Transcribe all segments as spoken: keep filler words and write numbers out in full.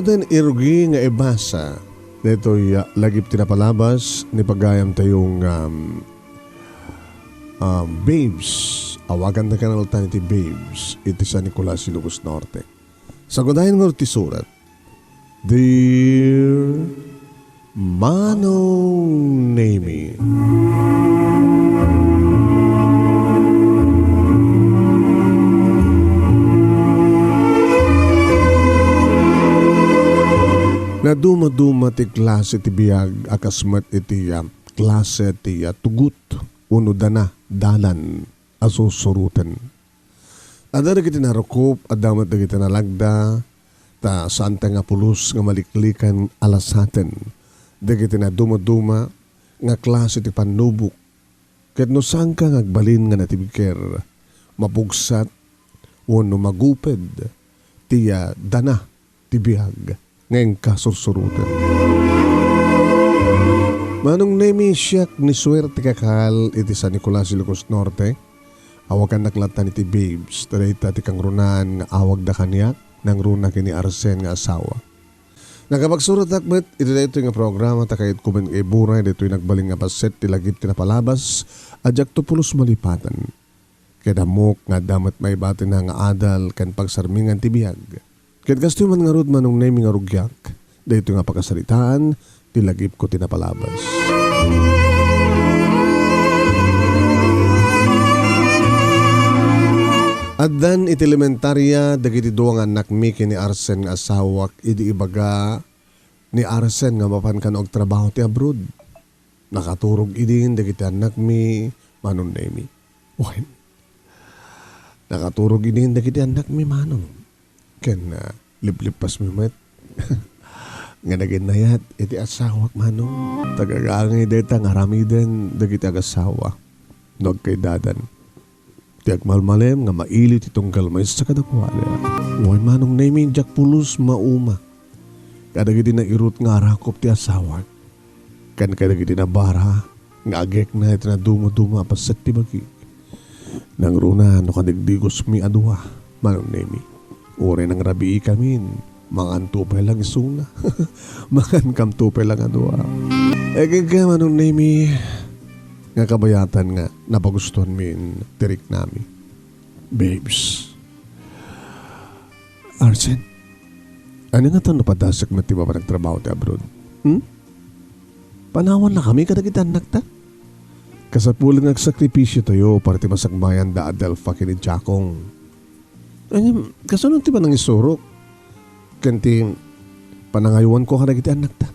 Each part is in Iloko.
Ken irugi nga ibasa daytoy, ah, lagip ti napalabas ni pagayamtayo nga, um, ah, Babes. Awagan ta kanaltan iti Babes iti San Nicolas, Ilocos Norte. Sagudayen ngarud ti surat, Dear Manong Nemi. Nadumaduma ti klase ti biag a kas met iti, ah, klase ti, ah, tugot wenno dana, dalan a sursuroten. Adda dagiti narukop, adda met dagiti nalagda, ta saanta nga pulos nga maliklikan a lasaten dagiti nadumaduma nga klase ti pannubok. Ket no saanka nga agbalin nga natibker, mapugsat wenno maguped ti, ah, dana ti biag nga inka sursuroten. Manong Nemi, siak ni Suerte Kakal iti San Nicolas, Ilocos Norte. Awagannak lattan iti Babes, ta dayta ti kangrunaan nga awagda kaniak, nangruna ken ni Arsen nga asawa. Nakapagsuratak met iti daytoy nga programa ta kayatko met nga iburay daytoy nagbalin nga paset ti lagip ti napalabas a diakto pulos malipatan. Ket ammok nga adda met maibatina nga adal ken pagsarmingan ti biag. Ket kastoy man ngarud, Manong Nemi, nga rugiak daytoy nga pakasaritaan ti lagipko ti napalabas. Addan iti elementaria dagiti dua nga annakmi ken ni Arsen nga asawak idi ibaga ni Arsen nga mapan kano agtrabaho ti abroad. Nakaturog idin dagiti annakmi, Manong Nemi. Wen, nakaturog idin dagiti annakmi, Manong. Ken, ah, liplipasmi met nga naginnayat iti asawak, Manong. Tagagangay dayta nga aramiden dagiti agasawa no agkaidadan. Ti agmalmalem nga maili ti tunggal maysa kadakuada. Wen, Manong Nemi, diak pulos mauma kadagiti nairut nga arakop ti asawak, ken kadagiti nabara nga agekna iti nadumaduma a paset ti bagik. Nangruna no kadigdigosmi a dua, Manong Nemi. Uray nangrabiikamin, manganto pay lang isuna. Mangankamto pay lang a dua. E, kenka, Manong Nemi, nga kabayatan nga napagustuanmin ti riknami. Babes. Arsen, ania ngata no padasek met ti mapan agtrabaho ti abroad? Hmm? Panawannakami kadagiti annakta? Kasapulan nga agsakripisiotayo para ti masakbayan da Adelfa ken ni Jakong. Ania, kasano ti panangisurok ken ti panangaywanko kadagiti annakta?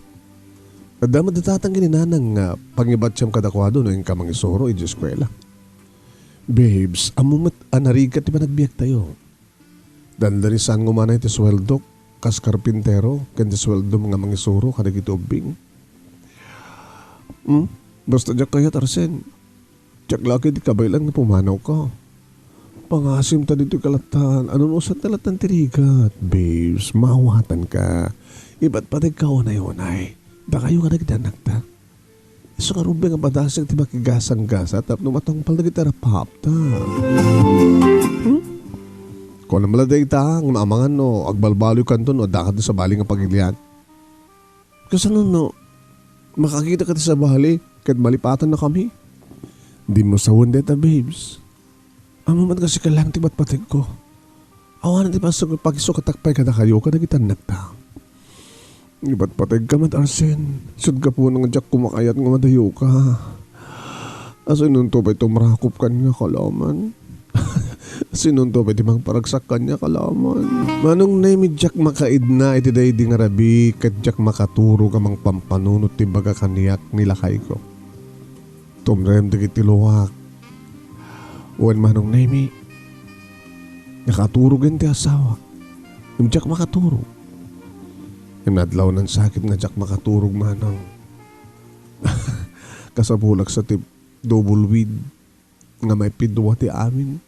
Adda met da tatang ken ni nanang nga pangibatiam kadakuada no inka mangisuro idiay eskuela. Babes, ammom met a narigat ti panagbiagtayo. Dandani saan nga umanay ti sueldok kas karpintero ken ti sueldom nga mangisuro kadagiti ubbing. Hmm? Basta diak kayat, Arsen. Diak la ketdi kabaelan nga pumanawka. Pangasim ta ditoy kalattan. Anun-usatta lattan ti rigat? Babes, maawatanka. Ipatpategka unay-unay. Dakayo kadagiti annakta. Isu ngarud pay nga padasek ti makigasanggasat tapno matungpal dagiti arap-apta. Hmm? Kunam la dayta nga maamangan no agbalbaliwkanto no adda kadi sabali nga pagilian. Kasano no makakitaka ti sabali ket malipatannakami? Dimo sawen dayta, babes. Ammom met nga sika laeng ti patpategko. Awanen ti pasu-, pakisukatak pay kadakayo kadagiti annakta. Ipatpategka met, Arsen. Isut' gapuna nga diak kumakayat nga madayoka. Asinonto pay ti umrakop kaniak a laman? Asinonto pay ti mangparagsak kaniak a laman? Manong Nemi, diak makaidna iti daydi nga rabii ket diak makaturog a mangpampanunot ti ibaga kaniak ni lakayko. Tumrem dagiti luak. Wen, Manong Nemi, nakaturogen ti asawak. Ngem diak makaturog. Ngem nadlawnan sakit nga diak makaturog, Manong. Kasapulak sa ti double weed nga maipidua ti amin.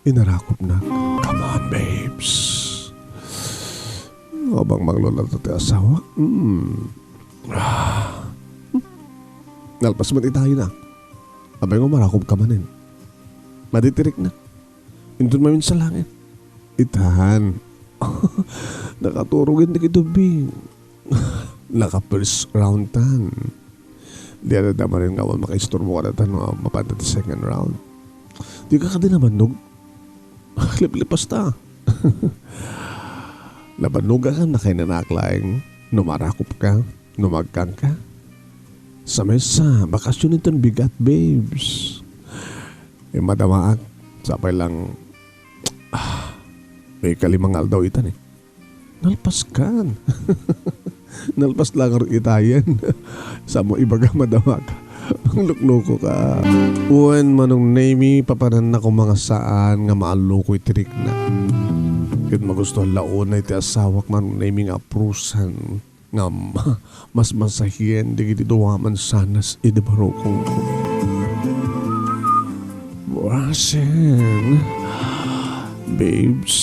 Inarakopnak. Come on, babes. Abang manglolata ti asawa. Mm. Ah. Nalpas met itayo na. Abay nga marakop ka manen. Maditiriknak. Inton maminsan langit. Itan. Nakaturog iti tubig. Naka-first round tan. Di adda manen nga awan makaisturbo kadata no mapanta ti second round. Dika kadi nabannog? Liplipasta. Nabannogakan, nakainanaak laeng no marakopka, no magkangka. Sa maysa, bakasyon inton bigat, babes. Eh, madamaak, sapay lang, ah, may kalimang aldaw itan eh. Nalpaskan. Nalpas lang itayen. Samo ibaga, madamaak. Manglukluko ka. Wen, Manong Nemi, papananna koma nga saan nga maalluko iti rikna. Ket magustuhan la unay ti asawak, Manong Nemi, nga aprusan ngem masmasahien dagiti dua a mansanas idi barukongko. Borasen, babes,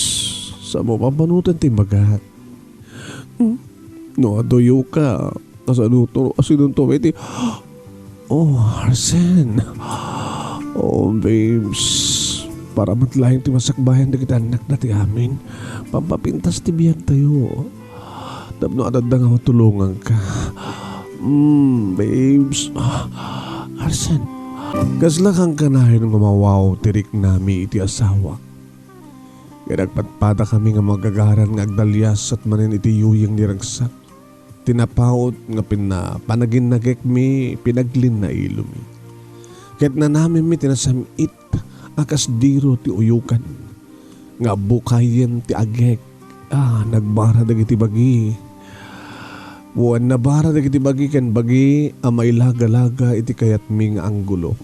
samo pampanutan ti imbagak. Hmm? No aduyoka, kasano to, asinonto iti, oh, Arsen. Oh, babes. Para met laeng ti masakbayan dagiti annakna ti amin. Pampapintas ti biagtayo. Tapno adda nga matulonganka. Hmm, babes. Ah, Arsen. Kasla kankanayon nga mawaw ti riknami iti asawak. Ket agpadpadakami nga magagaran nga agdaliasat manen iti yuyeng ni ragsak. Ti napaut nga pinna-, panaginnagekmi, pinaglinnailumi. Ket nanamemmi ti nasam-it a kas diro ti uyokan. Nga bukayen ti agek. Ah, nagbara dagiti bagi. Wen, nabara dagiti bagi ken bagi a mailagalaga iti kayatmi nga anggulo.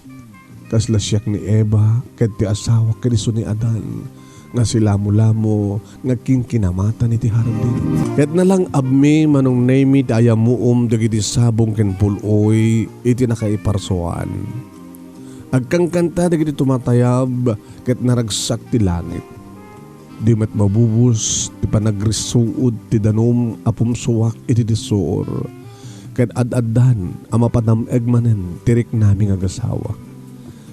Kasla siak ni Eva ket ti asawak ken isu ni Adan, nga silamolamo, nga kinkinamatan iti hardin. Ket nalang-abmi, Manong Nemi, ti ayamuom dagiti sabong ken pul-oy iti nakaiparsuan. Agkankanta dagiti tumatayab ket naragsak ti langit. Di met mabubos ti panagrissuod ti danum a pumsuak iti disor, ket ad-addan a mapanam-eg manen ti riknami nga agasawak.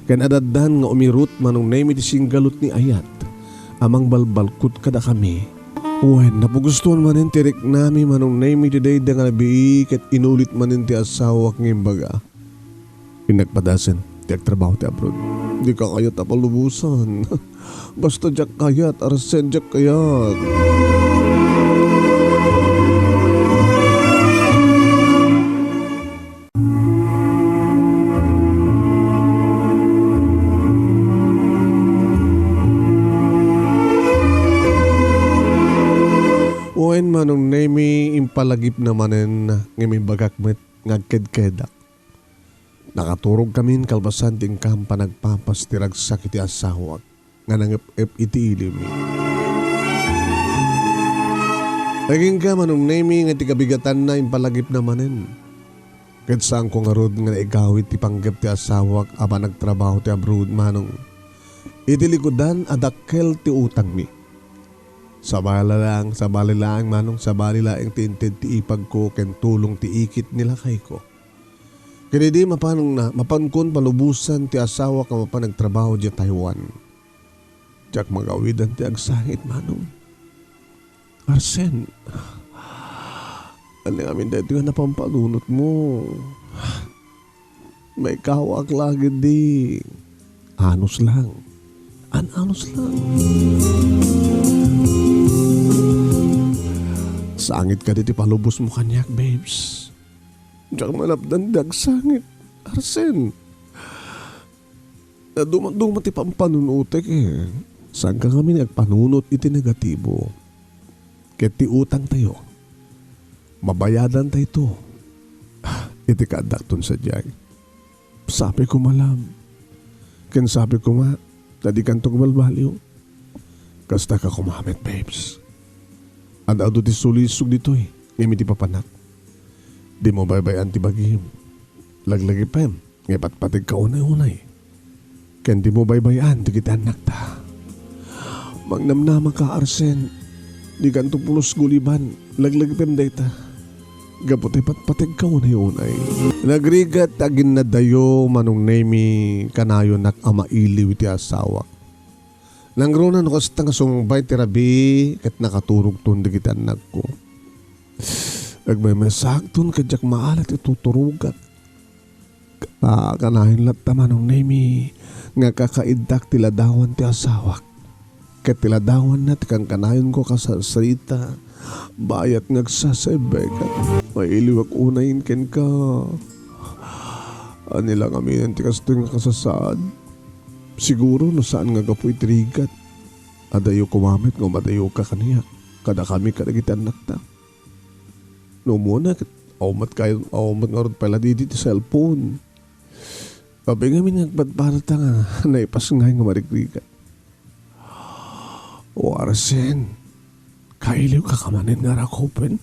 Ken ad-addan nga umirut Manong Nemi ti singgalot ni ayat a mangbalbalkut kadakami. Wen, napagustoan manen ti riknami Manong Nemi ti daydi nga nabii ket inulit manen ti asawak nga imbaga. Innak padasen ti agtrabaho ti abroad. Dika kayat a palubosan. Basta diak kayat, Arsen, diak kayat. Wen, Manong Nemi, impalagipna manen nga imbagak met nga agkedkedak. Nakaturogkamin kalpasan ti inkam panagpapas ti ragsak iti asawak nga nangep-ep iti ilimmi. Agingga, Manong Nemi, nga ti kabigatanna impalagipna manen. Ket saanko ngarud nga naigawid ti panggep ti asawak a panagtrabaho ti abroad, Manong. Iti likudan a dakkel ti utangmi. Sabali laeng, sabali laeng, Manong, sabali laeng ti inted ti ipagko ken tulong ti ikit ni lakayko. Ken idi mapanna, mapankon palubosan ti asawak a mapan agtrabaho idiay Taiwan. Diak magawidan ti agsangit, Manong. Arsen, ania ngamin daytoy nga napanpanunotmo? Maikawaak la ketdi. Anus lang. An-anus lang. Sangit kadi ti palubosmo kaniak, babes? Diak malapdan ti agsangit, Arsen. Nadumaduma ti pampanunotek, eh. Saanka ngamin agpanunot iti negatibo. Ket ti utangtayo, mabayadantayto iti kaaddakton sadiay. Sapay koma, love. Ken sapay koma, ta dikanto agbalbaliw. Kasta ka koma met, babes. Ad-adu ti sulisog ditoy, ngem iti papanak, dimo baybay-an ti bagim. Laglagipem nga ipatpategka unay-unay. Ken dimo baybay-an dagiti annakta. Mangnamnamaka, Arsen. Dikanto pulos guliban. Laglagipem dayta. Gapu ta ipatpategka unay-unay. Nagrigat ti aginnadayo, Manong Nemi, kanayonak a mailiw iti asawak. Nangruna no kasta nga sumbay ti rabii ket nakaturogton dagiti annakko. Agmaymaysaakton ket diak maala ti tuturogak. Ah, kanayon latta, Manong Nemi, nga kakaiddak ti ladawan ti asawak. Ket ti ladawanna ti kankanayonko a kasarsarita, bayat nga agsasaibbek. Mailiwak unay kenka. Ania la ngamin ti kastoy nga kasasaad? Siguro no saan nga gapu iti rigat. Adayo koma met nga umadayoka kaniak, kadakami kadagiti annakta. No umuna ket, aw met kayo, aw met ngarud pay la didi ti cellphone. Apay ngamin nga agpadpadata nga naipasngay nga marigrigat. O Arsen, kailiwka ka manen nga rakupen?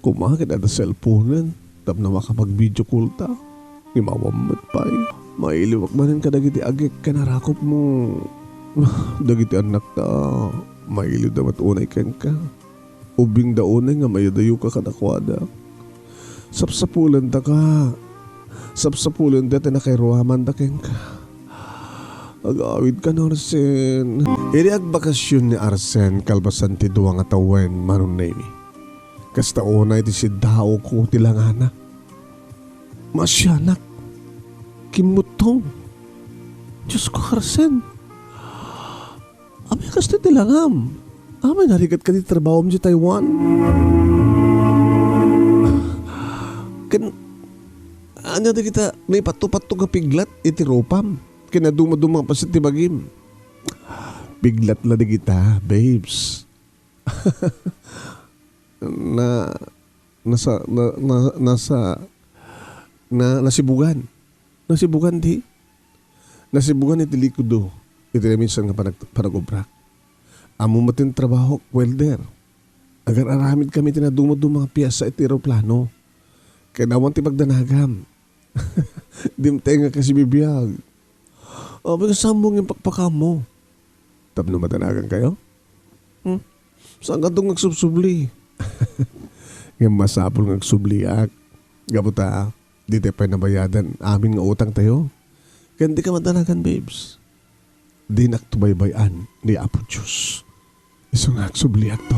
Koma ket adda cellphone-en tapno makapag-video call ta. Ngem awan met pay. Mailiwak manen kadagiti agek ken arakupmo. Dagiti annakta, mailiwda met unay kenka. Ubingda unay nga maidadayoka kadakuada. Sapsapulendaka. Sapsapulenda ti nakairuamanda kenka. Agawidka, Arsen. Idi agbakasyon ni Arsen kalpasan ti dua nga tawen, Manong Nemi, kasta unay ti siddaawko ti langana. Maasianak. Kimmuttong. Diosko, Arsen. Apay a kasta ti langam? Apay narigatka ti trabahom idiay Taiwan? Ken, ania dagita naipatto-patto nga piglat iti rupam? Ken nadumaduma a paset ti bagim? Piglat la dagita, babes. Na, nasa-, na, na, nasa-, na, nasibugan. Nasibugan ti, nasibugan iti likudo iti naminsan nga panag-, panagobrak. Ammom met ti trabahok, welder. Agar-aramidkami iti nadumaduma nga piesa iti eroplano. Ken awan ti pagdanagam. Dimtengngak a sibibiag. Apay nga saanmo nga impakpakammo? Tapno madanagankayo? Hmm? Saankato nga agsubsubli? Ngem masapul nga agsubliak. Gapu ta, dita pay nabayadan amin nga utangtayo. Ken dika madanagan, babes. Dinakto baybay-an ni Apo Dios. Isu nga agsubliakto.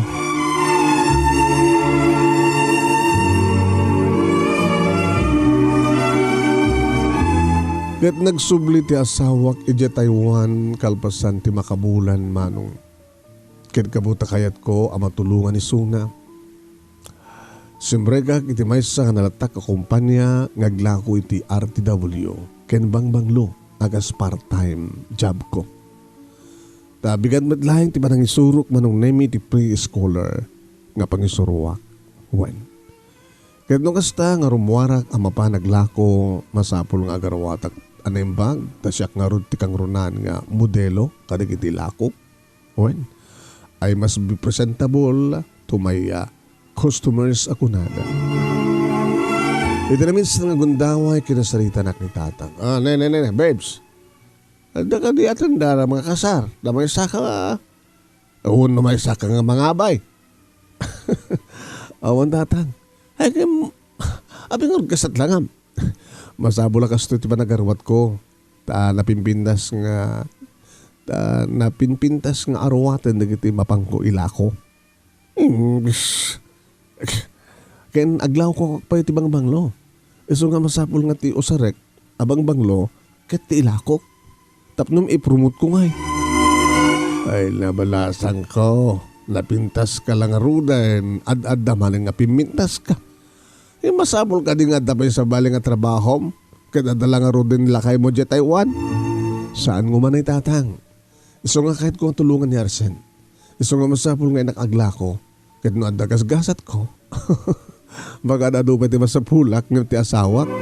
Ket nagsubli ti asawak idiay Taiwan kalpasan ti makabulan, Manong. Ket gapu ta kayatko a matulongan isuna, simrekak iti maysa nga nalatak a kompania nga aglako iti R T W ken bangbanglo a kas part-time jobko. Ta bigat met laeng ti panangisurok, Manong Nemi, iti free scholar nga pangisuroak. Wen. Ket no kasta nga rummuarak a mapan aglako, masapul nga agaruatak a naimbag, ta siak ngarud ti kangrunaan nga modelo kadagiti ilakok. Wen, I must be presentable to my, ah, customers a kunada. Iti naminsan nga gundaway, kinasaritanak ni Tatang. Ah, ne, ne, ne, ne, babes. Adda kadi atenda nga mga kasar. Da maysaka, ah, wenno maysaka nga mangabay. Awan, Tatang. Ay, kem, apay ngarud kasta ti langam? Masapul a kastoy ti panagaruatko. Ta napinpintas nga, ta napinpintas nga aruaten dagiti mapanko ilako. Imbes, ken aglawko pay ti bangbanglo. Isu nga masapul nga ti usarek a bangbanglo ket ti ilakok. Tapno ipromotko ngay. Ay, nabalasangko. Napintaska la ngaruden, ad-adda manen nga pimmintaska. Ngem masapul kadi nga adda pay sabali nga trabahom, ket adda la ngaruden lakaymo idiay Taiwan? Saanko manen, Tatang. Isu nga kayatko nga tulongan ni Arsen. Isu nga masapul nga innak aglako, ket no adda gasgasatko, baka adu pay ti masapulak ngem ti asawak.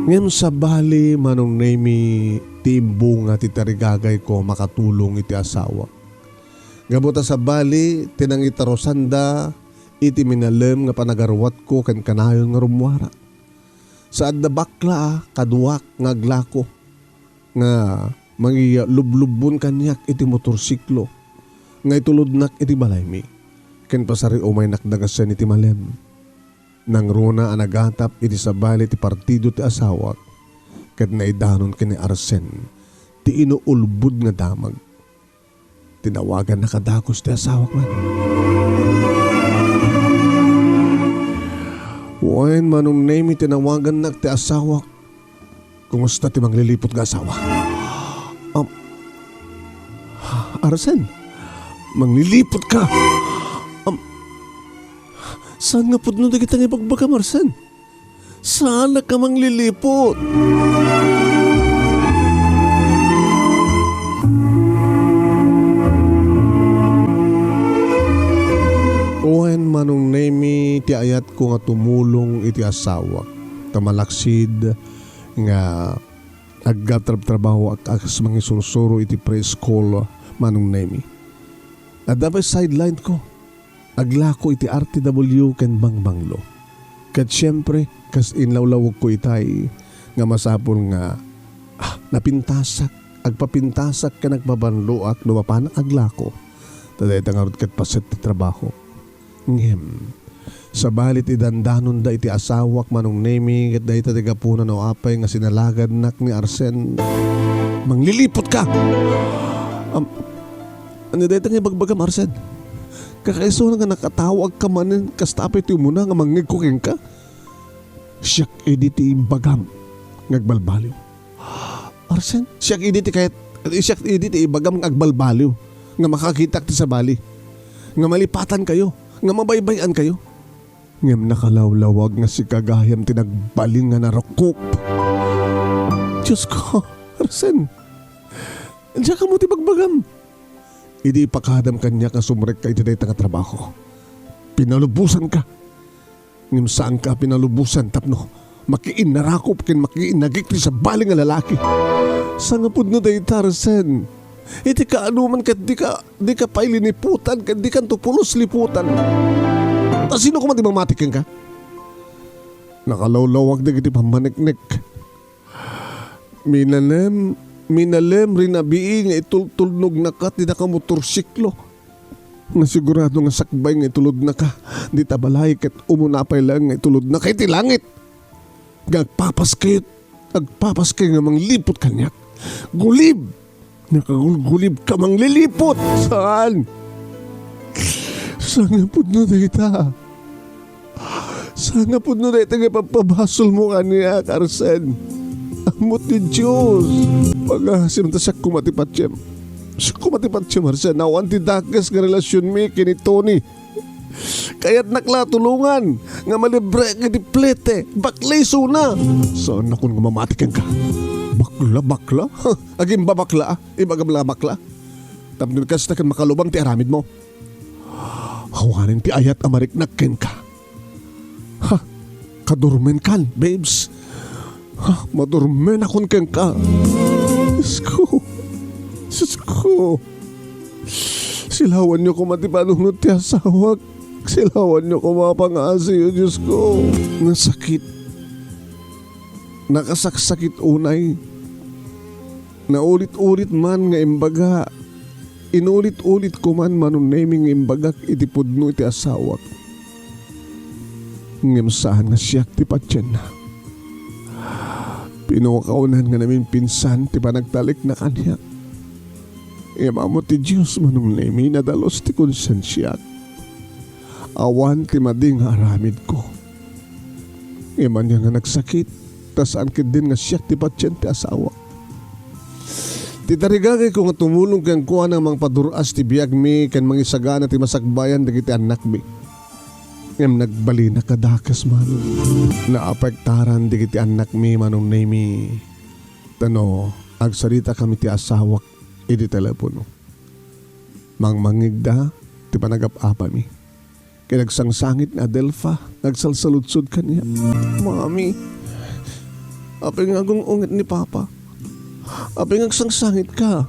Ngem sabali, Manong Nemi, ti imbunga ti tarigagayko makatulong iti asawak. Gapu ta sabali ti nangitarusanda iti minalem nga panagaruatko ken kanayon nga rummuarak. Saadda bakla a kaduak nga aglako nga mangilublubbon kaniak iti motorsiklo nga itulodnak iti balaymi ken pasariumaynak dagasen iti malem. Nangruna a nagatap iti sabali ti partido ti asawak, ket naidanon ken ni Arsen ti inuulbod nga damag. Tinawagannak a dagus ti asawak man. Wen, Manong Nemi, tinawagannak ti asawak. Kumusta ti mangliliput nga asawa? Am, Arsen, mangliliput ka? Am, saan nga pudno dagita nga ibagbagam, Arsen? Saan ka mangliliput? Wen, Manong Nemi, ti ayatko nga tumulong iti asawak. Ta malaksid nga agtrabtrabahoak a kas mangisursuro iti preschool, Manong Nemi. Adda pay sideline ko. Aglako iti R T W ken bangbanglo. Ket siempre, kas inlawlawagko itay nga masapul nga, ah, napintasak, agpapintasak ken agpabanloak no mapanak aglako. Ta dayta ngarud ket paset ti trabaho. Ngem, sabali ti dandanonda iti asawak, Manong Nemi, ket dayta ti gapuna no apay nga sinalagannak ni Arsen. Mangliliput ka! Am, ania dayta nga ibagbagam, Arsen? Kakaisuna nga nakatawag ka manen, kasta apay ti umuna nga mangngegko kenka? Siak idi ti imbagam nga agbalbaliw. Arsen, siak idi ti kayat, siak idi ti ibagam nga agbalbaliw, nga makakitak ti sabali, nga malipatan kayo, nga mabaybay-an kayo. Ngem nakalawlawag nga sika gayam ti nagbalin nga narukop. Diyos ko, Arsen, diak ammo ti bagbagam. Idi ipakadam kaniak nga sumrekka iti dayta nga trabaho, pinalubosanka. Ngem saanka a pinalubosan tapno makiinnarakop ken makiinnagik ti sabali nga lalaki. Sangapudno dayta, Arsen, iti kaanoman ket dika, dika pay liniputan ket dikanto pulos liputan. Ta sino koma ti mamati kenka? Nakalawlawag dagiti pammaneknek. Minalem, minalem rinabii nga itultulnognaka ti nakamotorsiklo. Nga sigurado nga sakbay nga itulodnaka dita balay ket umuna pay laeng nga itulodnaka iti langit. Nga agpapas kayo, agpapas kayo nga mangliput kaniak. Gulib! Nakagulgulib ka mangliliput! Saan? Sangapudno dayta. Sangapudno dayta nga ipagpabasolmo kaniak, Arsen. Ammo ti Dios. Pagasim ta siak koma ti patiem. Siak koma ti patiem, Arsen. Awan ti dakes nga relasionmi ken ni Tony. Kayatnak la tulongan nga malibre iti plete. Bakla isuna. Saannakon nga mamati kenka. Bakla, bakla? Agimbabakla, a? Ibagam la bakla? Tapno kasta ket makalubang ti aramidmo. Awanen ti ayat a mariknak kenka. Ha? Kadurmenkan, babes. Ha? Madurmenakon kenka. Diyos ko. Diyos ko. Silawanyo koma ti panunot ti asawak. Silawanyo koma a pangasiyo, Diyos ko. Nasakit. Nakasaksakit unay. Naulit-ulit man nga imbaga, inulit-ulit ko man, Manong Nemi, nga imbagak iti pudno iti asawak. Ngem saan nga siak ti patienna. Pinukawnan nga naminpinsan ti panagtalekna kaniak. Ngem ammo ti Dios, Manong Nemi, nadalus ti konsensiak. Awan ti madi nga aramidko. Ngem ania nga nagsakit, ta saan ketdin nga siak ti patien ti asawak. Ti tarigagayko nga tumulong kenkuana a mangpadur-as ti biagmi ken mangisagana ti masakbayan dagiti annakmi. Ngem nagbalin a kadakes man. Naapektaran dagiti annakmi, Manong Nemi. Ta no, agsaritakami ti asawak iti telepono. Mangmangngegda ti panagap-apami. Ket nagsangsangit ni Adelfa, nagsalsaludsod kaniak. Mami, apay nga agung-unget ni Papa? Apay nga agsangsangitka?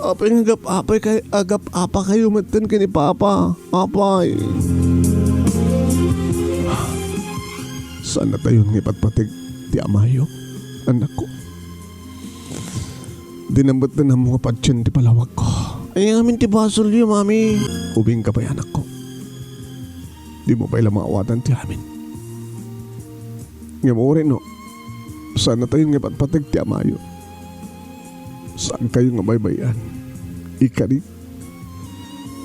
Apay nga agap-apay kay, agap-apa kayo metten ken ni Papa? Apay? Saan natayon nga ipatpateg ti amayo, anakko? Dinammet ti nammo nga patien ti palawagko. Ay, amin ti basolyo, Mami. Ubingka pay, anakko. Dimo pay la maawatan ti amin. Ngem uray no, saannatayo nga ipatpateg ti amayo. Saankayo nga baybay-an. Ikarit,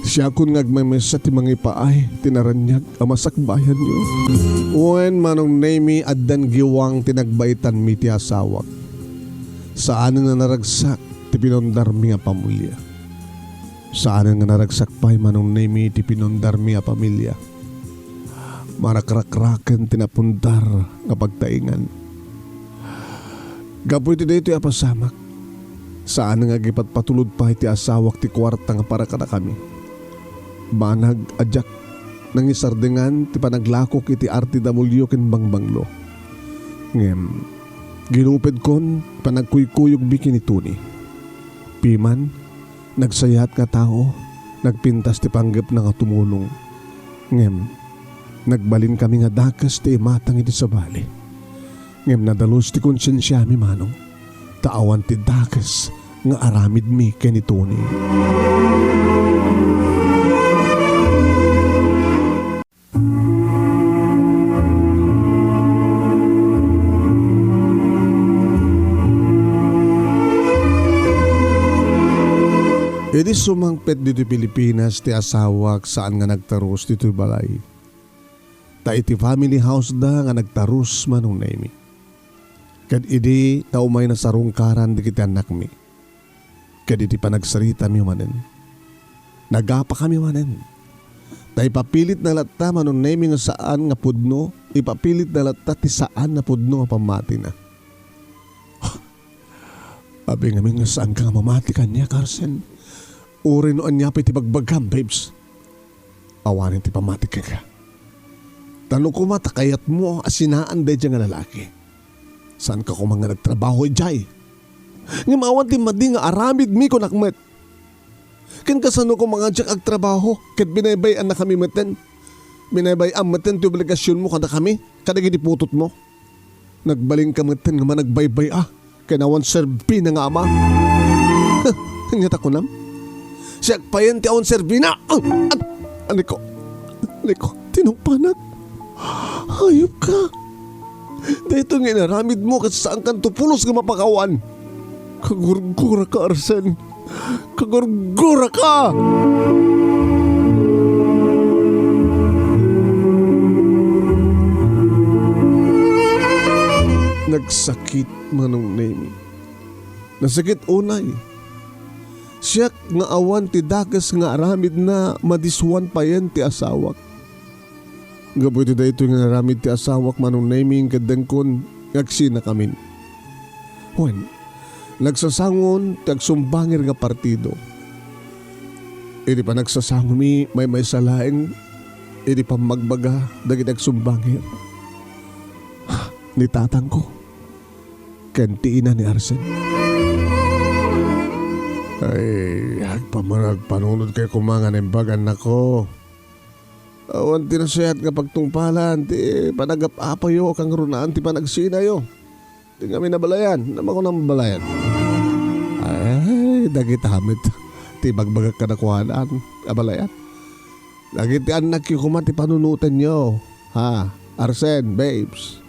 siakon nga agmaymaysa ti mangipaay ti naraniag a masakbayanyo. Wen, Manong Nemy, addan giwang ti nagbaitanmi ti asawak. Saanen nga naragsak ti pinundarmi a pamilya. Saanen nga naragsak pay, Manong Nemy, ti pinundarmi a pamilya. Marakrakraken ti napundar nga pagtaengan. Gapu iti daytoy a pasamak, saan nga agipatpatulod pay ti asawak ti kuarta nga para kadakami. Banag a diak nangisardingan ti panaglakok iti R T W ken bangbanglo. Ngem, ginupedkon panagkuykuyogmi ken ni Tony. Piman, nagsayaat nga tao, nagpintas ti panggepna nga tumulong. Ngem, nagbalinkami nga dakes ti imatang iti sabali. Ngem nadalus ti konsensiami, Manong, ta awan ti dakes nga aramidmi ken ni Tony. Idi sumangpet ditoy Pilipinas ti asawak, saan nga nagtarus ditoy balay. Ta iti family house da nga nagtarus, Manong Nemy. Ket idi ta umayna sarungkaran dagiti annakmi, ket iti panagsaritami manen, nagapakami manen. Ta ipapilitna latta, Manong Nemy, nga saan nga pudno, ipapilitna latta ti saan nga pudno nga pammatina. Abi ngamin nga saanka nga mamati kaniak, Arsene. Uray no ania pay ti bagbagam, babes. Awanen ti pammatik kenka. Ta no koma ta kayatmo a sinaan daydiay nga lalaki, saanka koma nga nagtrabaho idiay. Ngem awan ti madi nga aramidmi, kunak met. Ken kasano koma nga diak agtrabaho ket binaybay-annakami metten? Binaybay-am metten ti obligasionmo kadakami, kadagiti putotmo. Nagbalinka metten nga managbaybay-a ken awan serbina nga ama. Huh, ania ta kunam? Siak payen ti awan serbina! Ah! At, aniko, aniko, tinungpanak. Hayop ka. Daytoy nga inaramidmo ket saankanto pulos nga mapakawan. Kagurgura ka, Arsene. Kagurgura ka! Nagsakit, Manong Nemy. Nasakit unay. Siak nga awan ti dakes nga aramidna, madiswan payen ti asawak. Gapu iti daytoy nga inaramid ti asawak, Manong Nemy, inkeddengkon nga agsinakamin. Wen, nagsasangon ti agsumbangir nga partido. Iti panagsasangomi, maymaysa laeng iti pammagbaga dagiti agsumbangir. Ni tatangko ken ti ina ni Arsene. Ay, agpamag-, agpanunotkayo koma nga naimbag, annakko. Awan ti nasayaat nga pagtungpalan ti panagap-apayo, kangrunaan ti panagsinayo. Di ngamin abalayan, namakon abalayan. Ay, dagita met ti ibagbagak kadakuada, abalayan. Dagiti annakyo koma ti panunotenyo. Ha, Arsene, babes.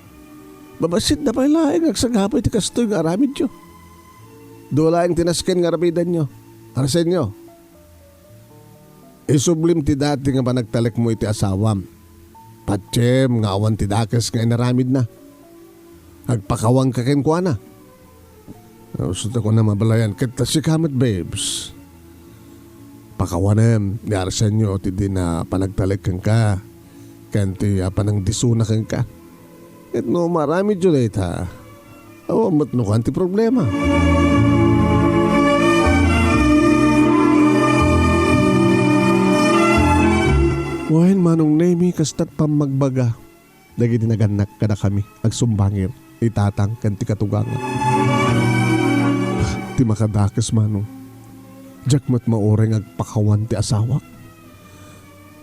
Babassit da pay laeng agsagaba iti kastoy nga aramidyo. Dua laeng ti nasken nga arabidenyo. Arsenio, isublim ti dati nga panagtalekmo iti asawam. Patiem nga awan ti dakes nga inaramidna. Agpakawanka kenkuana. Gusto ko na mabalayan ket ta sika met, babes. Pakawanem ni Arsenio ti dina panagtalek kenka, ken ti, ah, panangdisuna kenka. Ket no maaramidyo dayta, awan met no kuan ti problema. Wen, Manong Nemy, kasta't pammagbaga dagiti nagannak kadakami, agsumbangir, ni tatang ken ti katugangan. Ti makadakes, Manong, diak met mauray nga agpakawan ti asawak.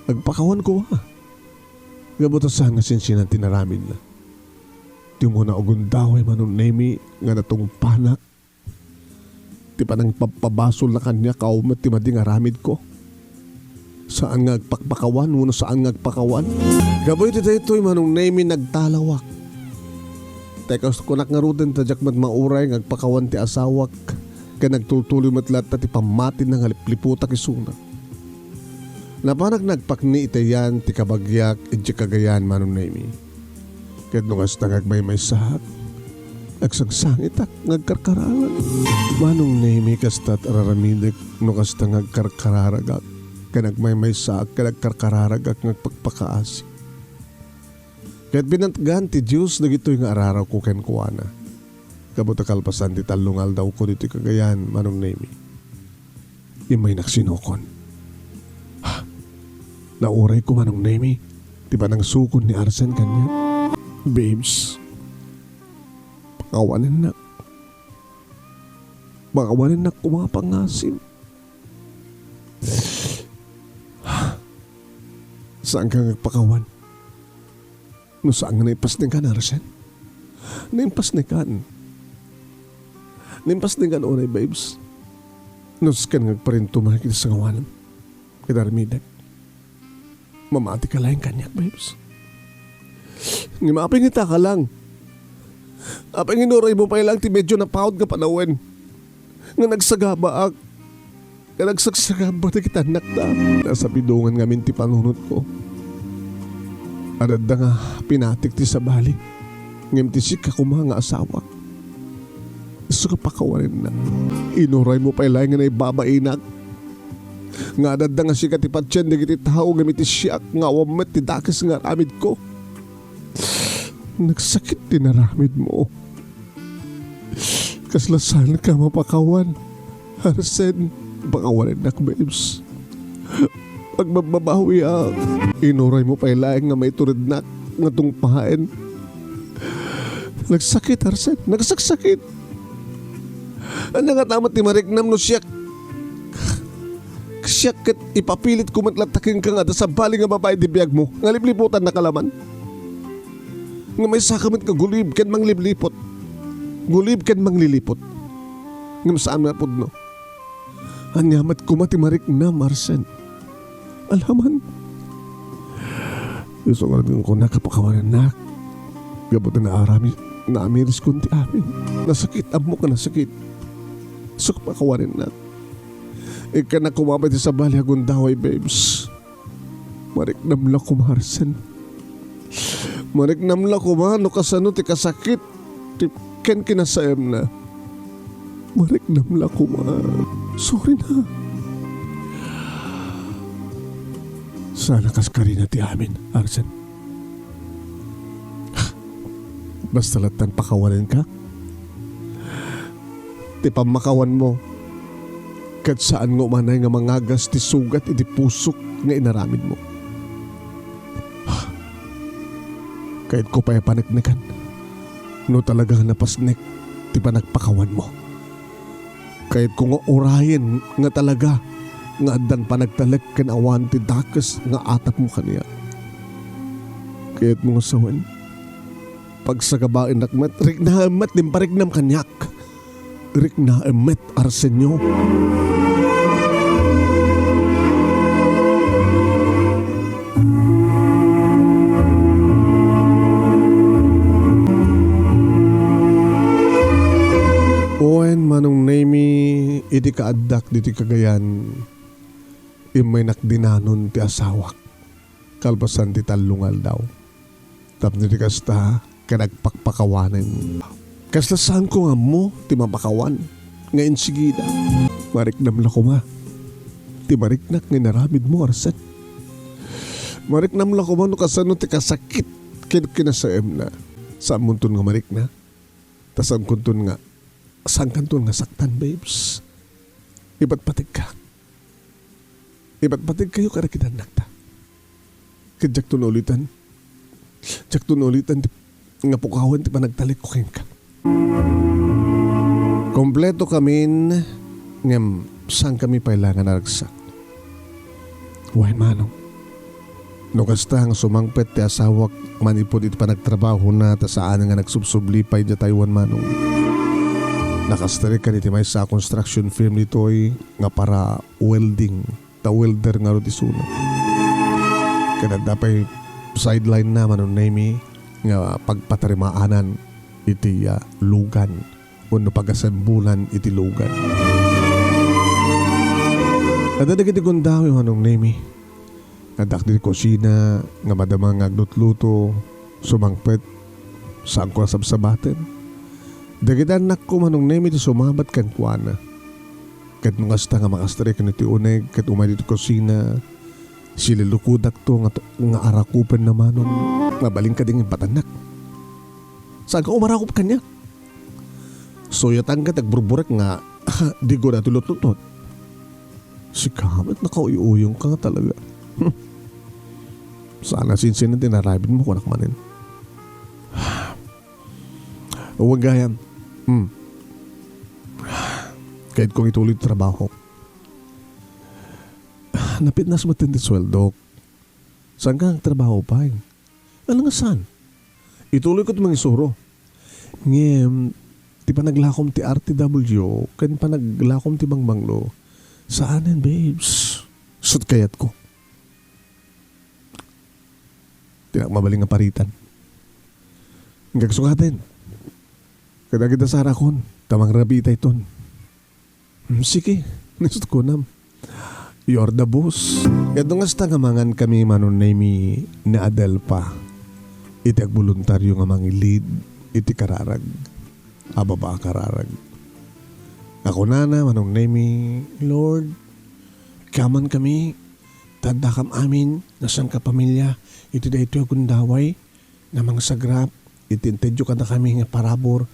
Agpakawan koma. Gapu ta saan nga sinsinan ti naramidna. Ti umuna a gundaway, Manong Nemy, nga natungpanak ti panangpabpabasolna kaniak, awan met ti madi nga aramidko. Saan nga agpakpakawan wenno saan nga agpakawan. Gapu iti daytoy, Manong Nemy, nagtalawak. Ta kas kunak ngaruden ta diak met mauray nga agpakawan ti asawak, ken nagtultuloy met latta ti pammatina nga liplipotak isuna. Napanak nagpakni iti ayan ti kabagiak idiay Cagayan, Manong Nemy. Ket no kasta nga agmaymaysaak, agsagsangitak nga agkarkararag. Manong Nemy, kasta ti ar-aramidek no kasta nga agkarkararagak, ken agmaymaysaak ken agkarkararagak nga agpakpakaasi. Ket pinatgan ti Dios dagitoy nga ararawko kenkuana. Gapu ta kalpasan ti tallo nga aldawko ditoy Cagayan, Manong Nemy, immaynak sinukon. Ha? Naurayko, Manong Nemy, ti panangsukon ni Arsen kaniak. Babes, pakawanennak. Pakawanennak koma a pangasim. Saanka nga agpakawan no saan nga naipasnekan, Arsen? Naimpasnekan. Naimpasnekan unay, babes. No saan nga agparintumay iti sangawanam ket aramidek. Mamatika laeng kaniak, babes. Ngem apay nga ita ka lang? Apay nga inuraymo pay laeng ti medyo napaut nga panawen nga nagsagabaak, nga nagsagsagaba dagiti annakta? Nasapidongan ngamin ti panunotko. Adda nga pinatik ti sabali, ngem ti sika koma nga asawak, isu nga pakawanennak. Inuraymo pay laeng nga naibabainak nga adda nga sika ti patien dagiti tao, ngem iti siak nga awan met ti dakes nga aramidko. Nagsakit ti naramidmo. Kasla saanka mapakawan, Arsen. Pakawanennak, babes. Agbabbabawiak. Inuraymo pay laeng nga maiturednak nga tungpaen. Nagsakit, Arsen. Nagsaksakit. Ania ngata met ti mariknam no siak, siak ket ipapilitko met latta kenka nga adda sabali nga babai iti biagmo nga liplipotannaka laman? Nga maysaka met nga gulib ken mangliplipot. Gulib ken manglilipot. Ngem saan nga pudno. Ania met koma ti mariknam, Arsen? Alaman. Isu ngarud nga kunaka pakawanennak. Gapu ta naarami-, naamiriskon ti amin. Nasakit, ammok nga nasakit. Isu nga pakawanennak. Ikkannak koma pay ti sabali a gundaway, babes. Mariknam la koma, Arsen. Mariknam la koma no kasano ti kasakit ti ken kinasaemna. Mariknam la koma. Sorry na. Saan a kaskarina ti amin, Arsen. Basta lattan pakawanenka. Ti pammakawanmo, ket saan nga umanay nga mangagas ti sugat iti pusok nga inaramidmo. Kayatko pay a paneknekan no talaga nga napasnek ti panagpakawanmo. Kayatko nga urayen nga talaga nga addan panagtalek ken awan ti dakes nga atapmo kaniak. Kayatmo nga sawen, pagsagabaennak met, riknaem met ti impariknam kaniak. Riknaem met, Arsenio. Wen, Manong Nemy, iti kaaddak ditoy Cagayan, immaynak dinanon ti asawak kalpasan ti tallo nga aldaw. Tapno iti kasta, ket agpakpakawanen. Kasla saanko nga ammo ti mapakawan nga insigida. Mariknam la koma ti mariknak nga inaramidmo, Arsen. Mariknam la koma no kasano ti kasakit ken kinasaemna. Saanmonton nga marikna? Ta saankonton nga, saankanton nga saktan, babes. Ipatpategka. Ipatpategkayo kadagiti annakta. Ket diakto nauliten. Diakto nauliten ti, nga pukawen ti panagtalekko kenka. Kompleto kamin, ngem saankami pay la nga naragsak. Wen, manong. No kasta nga sumangpet ti asawak manipud iti panagtrabahona ta saan nga nagsubsubli pay idiay Taiwan, manong. Nakastrek kaniati maysa a construction firm ditoy nga para welding. Ta welder ngarud isuna. Ket adda pay sideline-na, Manong Nemy, nga pagpatarimaanan. iti, ah, lugan wenno pagasembolan iti lugan. Adda dagiti gundawem, Manong Nemi. Adda dagiti kusina nga madama nga aglutluto, sumangpet, saanko a sabsabaten. Dagiti annakko, Manong Nemi, ti sumabat kenkuana. Ket no kasta nga makastre ken iti uneg ket umay ditoy kusina, sililukudakto nga to-, nga arakupenna, Manong. Mabalin kadi nga impatannak? Saanka umarakup kaniak? Suyatanka ti agburburek nga digo daytoy lutluto. Sika met, nakauy-uyongka nga talaga. Saan a sinsin ti inaramidmo, kunak manen. Wen gayam. Hmm. Kayatko nga ituloy ti trabaho. Napitnas met ti sueldok. Saanka nga agtrabaho pay? Alangan saan. Ituloyko ti mangisuro. Ngem, ti panaglakom ti R T W ken panaglakom ti bangbanglo, saanen, babes. Isu ti kayatko. Dinak mabalin nga paritan. Agsukaten. Kadagita sarakon, ta mangrabiitayton. Hmm, sige, isu ti kunam. You're the boss. Ket no kasta nga mangankami, Manong Nemi, ni Adelpa iti agboluntario nga mangilid iti kararag a baba a kararag. Kunana, Manong Nemi, Lord, kamankami, ta addakam amin nga sangkapamilia iti daytoy a gundaway nga mangsagrap iti intedyo kadakami nga parabur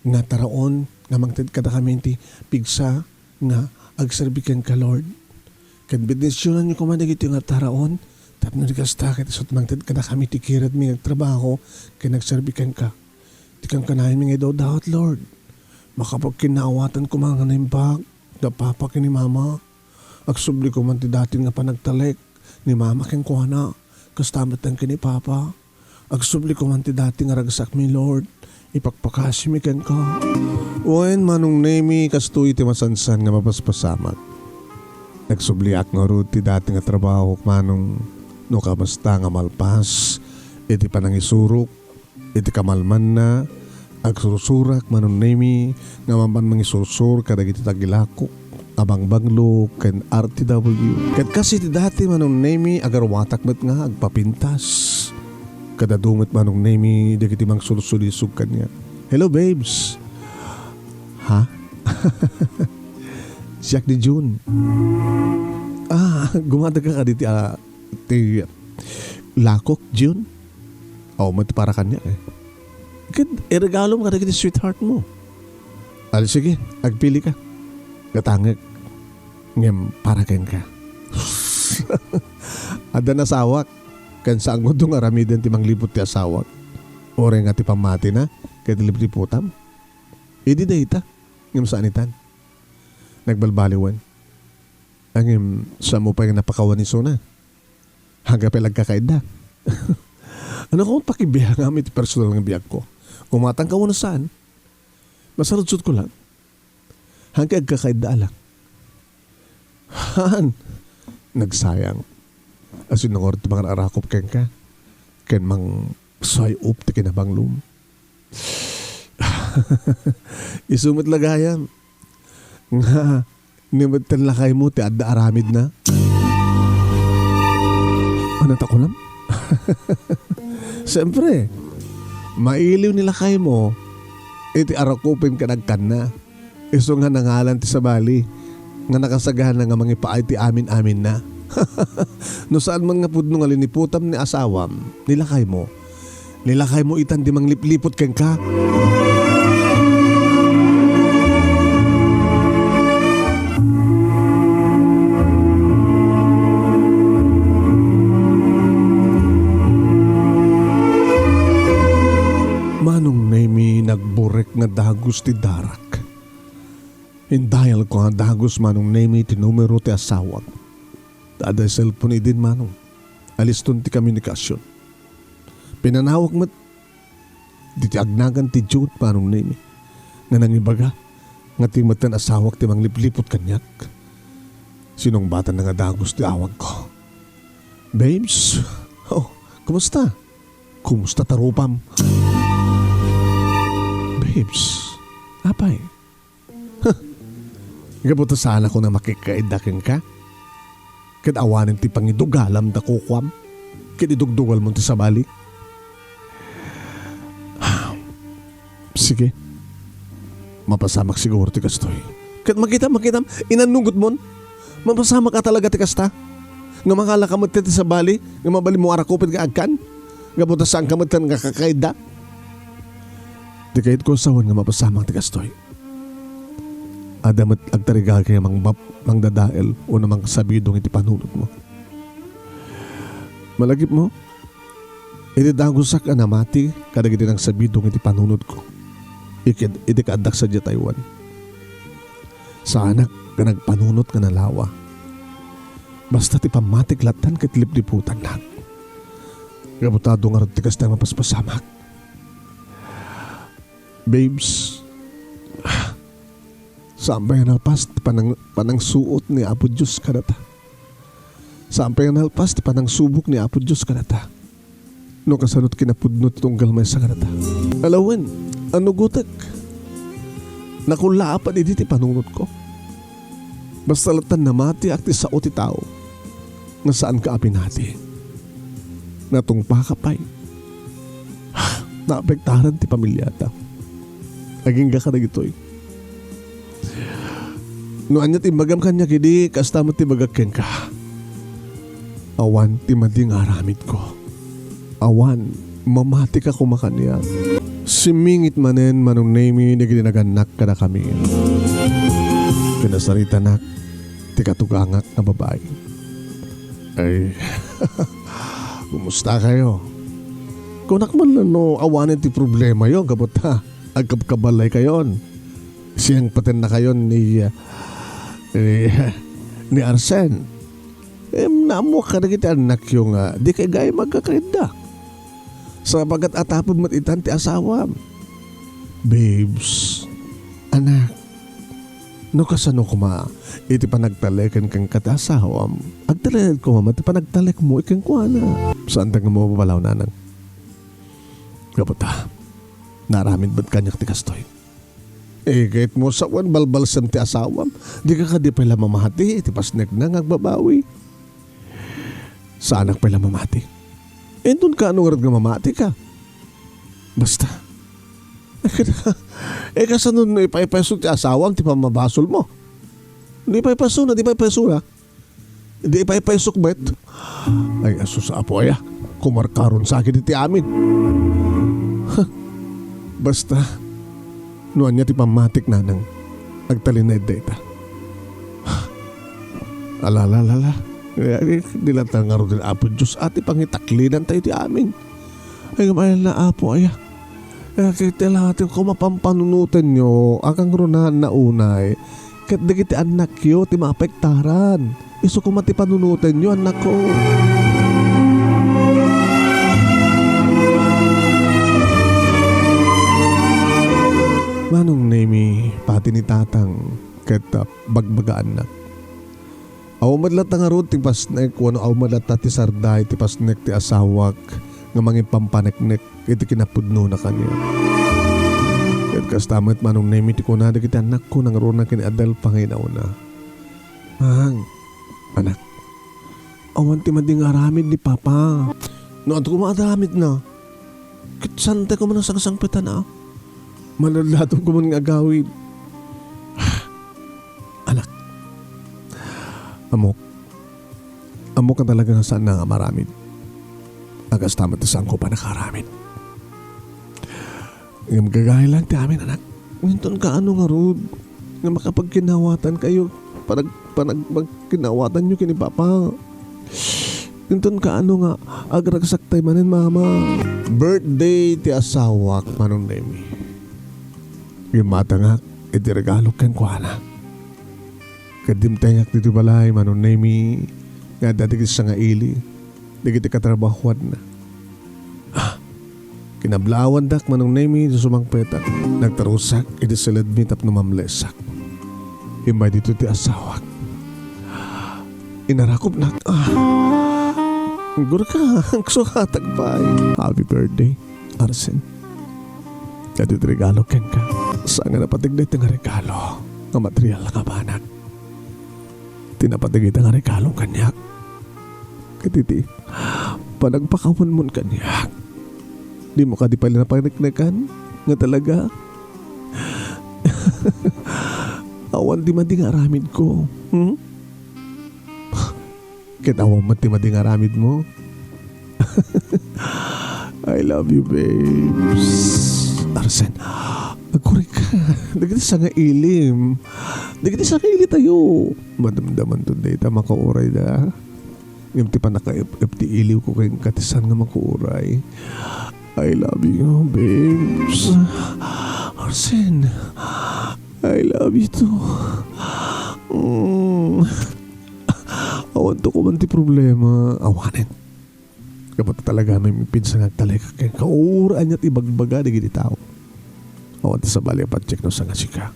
nga taraon nga mangted kadakami iti pigsa nga agserbi kenka, Lord. Ket bendisionanyo koma dagitoy nga taraon tapno di kasta ket isu ti mangted kadakami iti kiredmi nga agtrabaho ken agserbi kenka. Ti kankanaymi nga idawdawat, Lord. Makapagkinnaawatan koma nga naimbag da papa ken ni mama. Agsubli koma ti dati nga panagtalek ni mama kenkuana, kasta met ken ni papa. Agsubli koma ti dati nga ragsakmi, Lord. Ipakpakasimi kenka. Wen, Manong Nemi, kastoy ti masansan nga mapaspasamak. Nagsubliak ngarud ti dati nga trabaho, Manong, no kasta nga malpas iti panangisurok iti kamalmanna, agsursurak, Manong Nemi, nga mapan mangisursur kadagiti tagilakok a bangbanglo ken R T W. Ket kas iti dati, Manong Nemi, agaruatak met nga agpapintas. Ket adu met, Manong Nemi, dagiti mangsulsulisog kaniak. Hello, babes. Ha? Siak ni June. Ah, gumadag ka kaditi, ah, ti lakok, June? Aw met para kaniak, eh. Ket iregalom kadagiti sweetheart mo. Ali, sige, agpili ka. Gatangek. Ngem para kenka. Adda asawak. Ken saan gudto nga aramiden ti mangliput ti asawak. Uray nga ti pammatina, ket lipliputam. Idi dayta, ngem saan itan. Nagbalbaliwen. Ngem, saan mo pay nga napakawan isuna? Haga pay la agkakaidda. Ania koma pakibiangam iti personal nga biagko? Umatangka wenno saan? Masarudsodko la. Haga agkakaidda a la. Han, nagsayang. Asino ngarud ti mangar-arakop kenka? Ken mangsayop ti kinabanglom. Isu met la gayam nga ni met ti lakaymo ti adda aramidna. Ania ti kunam? Siempre, mailiw ni lakaymo iti arakupen ken agkanna. Isu nga nangalan ti sabali nga nakasagana nga mangipaay ti amin-aminna. No saan man nga pudno nga liniputam ni asawam, ni lakaymo, ni lakaymo itan ti manglipliput kenka. Manong Nemi, nagburek nga dagus ti darak. Indayalko nga dagus, Manong Nemi, ti numero ti asawak. Ta adda cellphone idin, Manong. Aliston ti komunikasion. Pinanawag met diti agnagan ti June, Manong Nemi, nga nangibaga nga ti metten asawak ti manglipliput kaniak. Sinungbatanna nga dagus ti awagko. Babes, oh, kumusta? Kumusta tarupam? Babes, apay? Huh. Gapu ta saanak a makikaidda kenka? Ket awanen ti pangidugalam da kukuam, ket idugdugalmon ti sabali. Sige. Mapasamak siguro ti kastoy. Ket makitam, makitam, inannungotmon. Mapasamak a talaga ti kasta. Nga mangalaka met ti sabali, nga mabalinmo a rakupet nga agkan. Gapu ta saanka met nga kakaidda. Ti kayatko a sawen nga mapasamak ti kastoy. Adda met agtarigagay a mangbap-, mangdadael wenno mangsabidong iti panunotmo. Malagipmo, iti dagusak a namati kadagiti nangsabidong iti panunotko, ikid-, iti kaaddak sadiay Taiwan. Saanak nga nagpanunot nga nalawa. Basta ti pammatik lattan ket lipliputannak. Gapu ta adu ngarud ti kasta a mapaspasamak. Babes, saan pay a nalpas ti panang-, panangsuot ni Apo Dios kadata. Saan pay a nalpas ti panangsubok ni Apo Dios kadata. No kasano ti kinapudno ti tunggal maysa kadata. Alawen, annugotek. Nakullaapan idi ti panunotko. Basta lattan namatiak ti sao ti tao nga saanka a pinati. Natungpaka pay. Naapektaran ti pamiliata. Agingga kadagitoy. No ania ti imbagam kaniak idi, kasta met ti ibagak kenka. Awan ti madi nga aramidko. Awan, mamatika koma kaniak. Simmingit manen Manong Nemy dagiti nagannak kadakami. Kinasaritanak ti katugangak nga babai. Ay, kumusta kayo? Kunak man lang no awanen ti problemayo, gapu ta agkabkabalay kayon. Siyang patennakayon ni, ni, ni Arsen. Em, naammoak kadagiti annakyo nga di kay gayyem agkakaidda. Sapagkat atapem met itan ti asawam. Babes, anak, no kasano koma iti panagtaleken kenka ti asawam, agtaleked koma met ti panagtalekmo kenkuana. Saanta nga mababalaw, nanang. Gapu ta, naaramid met kaniak ti kastoy. Eh, ket mo sawen balbalsem ti asawam, dika kadi pay la mamati iti pasnekna nga agbabawi. Saanak pay la mamati. Inton kaano ngarud nga mamatika? Basta. Eh, kasano no ipaypayso ti asawam ti pammabasolmo? Di paypaysona, di paypaysona. Di ipaypaysok met. Ay, asus, Apo aya, kumarkaron sakit iti amin. Huh. Basta, no ania ti pammatik, nanang, agtalinaed dayta. Alalalala. Ay, di latta ngarud ni Apo Dios a ti pangitaklidanta iti amin. Ay, gamayan na, Apo aya. Ket ti laeng koma pampanunotenyo, a kangrunaan na unay, ket dagiti annakyo ti maapektaran. Isu koma ti panunotenyo, annakko. Manong Nemy, pati ni Tatang, ket, ah, bagbagaannak. Awan met latta ngarud ti pasnek, wenno awan met latta ti sarday ti pasnek ti asawak nga mangipampaneknek iti kinapudnona kaniak. Ket kasta met, Manong Nemy, ti kuna dagiti annakko nangruna ken ni Adel pangidaona. Mang, anak, awan ti madi nga aramid ni Papa. No adu koma aramidna, ket saantayo koma a sangsangpetan a. Maladlatom koma nga agawid. Anak, ammok, ammok a talaga nga saanna nga maaramid. A kasta met ti saanko pay nakaaramid. Ngem gagaylak ti amin, anak. Inton kaano ngarud nga makapagkinnawatankayo, panag-, panag-, pagkinnawatanyo ken ni Papa. Inton kaano nga agragsaktay manen, Mama. Birthday ti asawak, Manong Nemy. Gimmatangak iti regalo kenkuana. Ket dimtengak ditoy balay, Manong Nemy, nga adda dagiti sangaili, dagiti katrabahuanna. Ah, kinablawandak, Manong Nemy, iti sumangpetak. Nagtarusak iti siledmi tapno mamlesak. Immay ditoy ti asawak. Inarakupnak. Ah, gurka, agsukatak pay. Happy birthday, Arsen. Daytoy ti regalo kenka. Saan nga napateg daytoy nga regalo nga material nga banag. Ti napateg ita nga regalo kaniak. Ket iti panagpakawanmon kaniak, dimo kadi pay la napaneknekan nga talaga awan ti madi nga aramidko. Hmm? Ket awan met ti madi nga aramidmo. I love you, babes. Arsen, agkurayka. Dagiti sangaili. Dagiti sangaili tayo. Madamdamanto dayta makauray da. Ngem ti pannakaep-ep ti iliwko kenka ti saan nga makauray. I love you, babes. Arsen, I love you too. Mm. Awan to ko man ti problema. Awanen. Gapu ta talaga maminsan nga agtalek ken kaur aniat ibagbaga dagiti tao. Awan ti sabali a patiek no saan nga sika.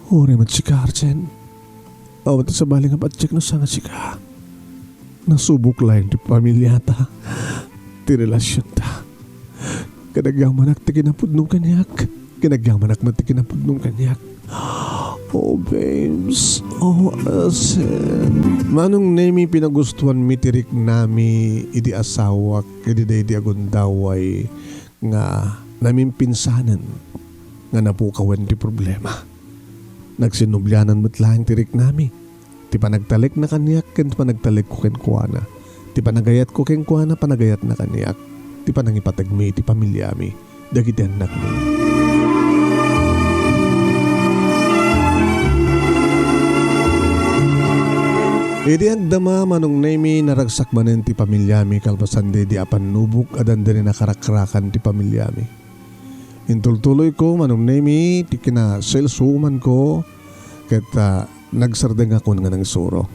Uray met sika, Arsen. Awan ti sabali nga patiek no saan nga sika. Nasubok laeng ti pamiliata, ti relasionta. Kinagyamanak ti kinapudno kaniak. Kinagyamanak met ti kinapudno kaniak. Oh, babes. Oh, Arsen. Manong Nemi, pinagustuanmi ti riknami iti asawak idi daydi agundaway nga namimpinsanen nga napukawen ti problema. Nagsinublianan met laeng ti riknami. Ti panagtalekna kaniak ken ti panagtalekko kenkuana. Ti panagayatko kenkuana, panagayatna kaniak. Ti panangipategmi iti pamiliami, dagiti annakmi. Idi agdama, Manong Nemi, naragsak manen ti pamiliami kalpasan daydi a pannubok a dandani nakarakrakan ti pamiliami. Intultuloyko, Manong Nemi, ti kina-saleswomanko ket, ah, nagsardengakon nga nangsuro.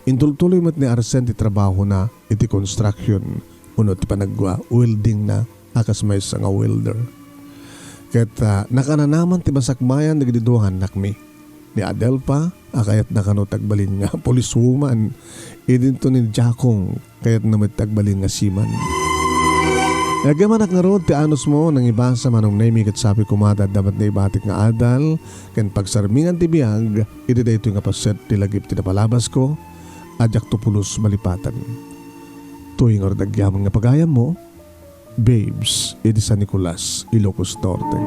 Intultuloy met ni Arsen ti trabahona iti construction wenno ti panagwa-weldingna a kas maysa nga welder. Ket, ah, nakananaman ti masakbayan dagiti dua nga annakmi. Ni Adelfa a kayatna kano ti agbalin nga policewoman, idinto ni Jakong kayatna met ti agbalin nga seaman. Agyamanak ngarud ti anusmo, nangibasa, Manong Nemi, ket sapay koma ta adda met naibatik nga adal ken pagsarmingan ti biag iti daytoy nga paset ti lagip ti napalabasko a diakto pulos malipatan. Toy ngarud agyaman nga pagayammo, babes, iti San Nicolas, Ilocos Norte.